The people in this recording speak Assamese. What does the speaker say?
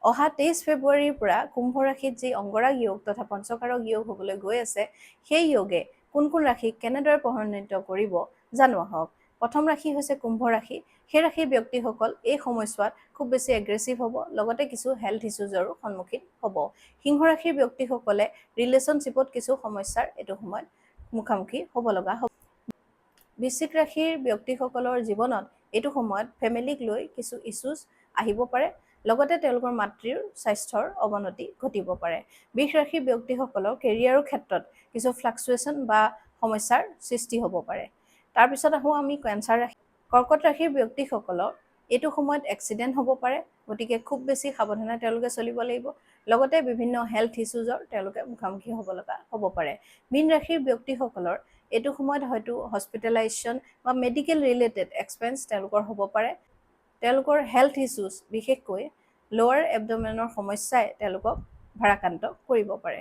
অহা 23 ফেব্ৰুৱাৰীৰ পৰা কুম্ভ ৰাশিত যি অংগৰাগ য়োগ তথা পঞ্চকাৰক য়োগ হ'বলৈ গৈ আছে, সেই য়োগে কোন কোন ৰাশিক কেনেদৰে প্ৰভাৱান্বিত কৰিব জানো আহক। প্ৰথম ৰাশি হৈছে কুম্ভ ৰাশি। সেই ৰাশিৰ ব্যক্তিসকল এই সময়ছোৱাত খুব বেছি এগ্ৰেছিভ হ'ব, লগতে কিছু হেল্থ ইছ্যুজৰো সন্মুখীন হ'ব। সিংহ ৰাশিৰ ব্যক্তিসকলে ৰিলেশ্যনশ্বিপত কিছু সমস্যাৰ এইটো সময়ত মুখামুখি হ'ব লগা হ'ব। বৃশ্চিক ৰাশিৰ ব্যক্তিসকলৰ জীৱনত এইটো সময়ত ফেমিলিক লৈ কিছু ইছ্যুজ আহিব পাৰে, লগতে তেওঁলোকৰ মাতৃৰ স্বাস্থ্যৰ অৱনতি ঘটিব পাৰে। বৃষ ৰাশিৰ ব্যক্তিসকলৰ কেৰিয়াৰৰ ক্ষেত্ৰত কিছু ফ্লাকচুৱেশ্যন বা সমস্যাৰ সৃষ্টি হ'ব পাৰে। তাৰপিছত আহোঁ আমি কেঞ্চাৰ ৰাশি। কৰ্কট ৰাশিৰ ব্যক্তিসকলৰ এইটো সময়ত এক্সিডেণ্ট হ'ব পাৰে, গতিকে খুব বেছি সাৱধানে তেওঁলোকে চলিব লাগিব। লগতে বিভিন্ন হেল্থ ইছ্যুজৰ তেওঁলোকে মুখামুখি হ'ব লগা হ'ব পাৰে। মীন ৰাশিৰ ব্যক্তিসকলৰ এইটো সময়ত হয়তো হস্পিটেলাইজেশ্যন বা মেডিকেল ৰিলেটেড এক্সপেঞ্চ তেওঁলোকৰ হ'ব পাৰে। তেওঁলোকৰ হেল্থ ইছ্যুজ, বিশেষকৈ লৱাৰ এবডমেনৰ সমস্যাই তেওঁলোকক ভাৰাক্ৰান্ত কৰিব পাৰে।